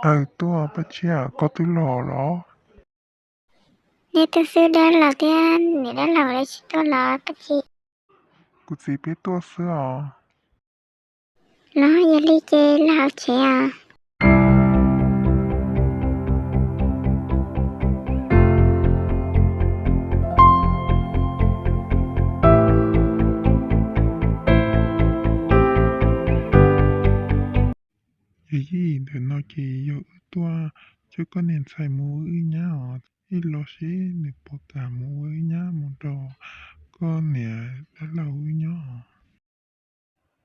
Aw, tuaj Paj Tshiab, koj twb los los? Nej tuaj xwb, dab laug thiab niam dab laug lawv tsis tuaj los Paj Tshiab? Kuv txiv peb tuaj xwb os. Los yog li ces los hauv tsev os. Yawm yij, ntawm no ces yog wb tuaj coj koj niag ntxhais mus ua wb nyab os. Ib los seb nws puas kam mus ua wb nyab mus nrog koj niam dab laug wb nyob.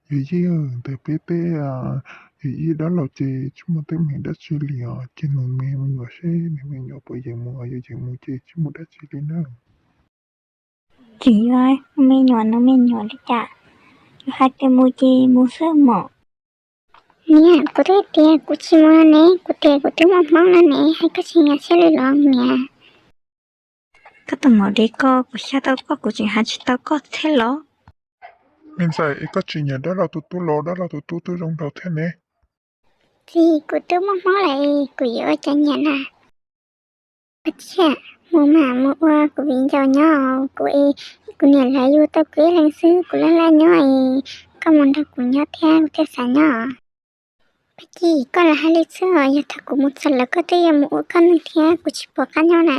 Yawm yij, ntawm peb tej yawm yij dab laug ces tsis muaj teeb meem dab tsi li os. Ces nws me nyuam seb nws me nyuam puas yeem mus, yog yeem mus ces tsis muaj dab tsi li na. Tseem yuav me nyuam no me nyuam li cas? Yus hais tias mus ces mus xwb mog. Niam, kuv twb tias kuv tsis mus no ne, kuv tias kuv twb muaj hmoob no ne, hais koj tsis nkag siab li los niam? Koj tus maum dev ko, kuv xyav tau koj kuv tseem hais tsis tau koj thiab los? Me ntxhais, es koj tsis nyiam dab laug tus tub los? Dab laug tus tub twb zoo nraug thiab ne. Txiv, kuv twb muaj hmoob lawm, kuv yuav ua cas nyiam na? Paj Tshiab, mus mas mus ua kuv viv ncaus nyob, kuv es kuv niam lawv yug tau kuv ib leeg xwb, kuv laj laj nyob es koj mus nrog kuv nyob thiab kuv thiaj xav nyob. Paj Tshiab, koj lam hais li xwb os, yog thaum kuv mus txog lawm koj twb yuav mus ua koj neeg thiab, kuv tsis pom qab nyob na.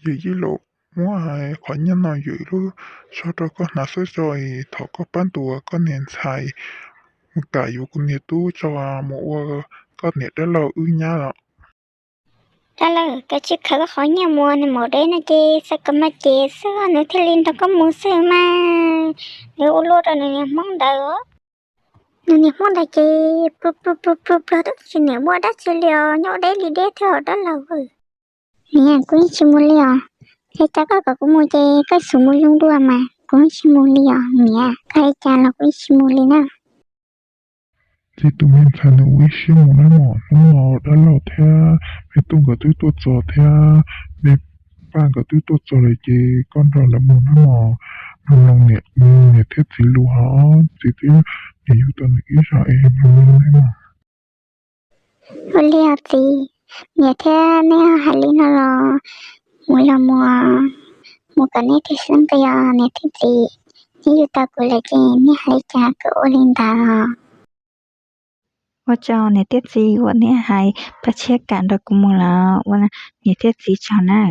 Yawm yij laus, muab qhov nyiaj no yawm lub so rau koj hnav xwb tso, es thaum koj pab ntuas koj niag ntxhais mus kam yuav kuv niag tub tso mus ua koj niam dab laug wb nyab los. Dab laug, koj tsis khaws koj qhov nyiaj mus, nws maum dev no ces xav kom mas ces xwb nws thiaj li nrog koj mus xwb mas. Nws ua luaj rau nws niag hmoob ntawd. Nws niag hmoob ntawd ces pluag pluag pluag pluag tub tsis niam muaj dab tsi li os, nyob deb li deb thiab os dab laug. Niam, kuv yeej tsis mus li os. Yog cas koj kom kuv mus ces koj xub mus zoo dua mas kuv yeej tsis mus li os niam, koj hais cas los kuv yeej tsis mus li na. Ces tus me ntxhais nws ua ib siab mus na mog, hnub no dab laug thiab me tub nkawd twb tuaj txog thiab me Paj nkawd twb tuaj txog lawm ces koj nrog lawv mus na mog. Mloog niam thiab txiv lus hos, txiv twb niam yug tau nws ib zaug es mloog na mog. Ua li os txiv, niam thiab neb hais li no los mus los mus, mus kom neb thiaj xeeb nqi os niam thiab txiv. Neb yug tau kuv lawm ces neb hais li cas kuv ua li ntawd os. Ua tsaug niam thiab txiv uas neb hais, Paj Tshiab kam nrog kuv mus lawm, ua niam thiab txiv tsaug na.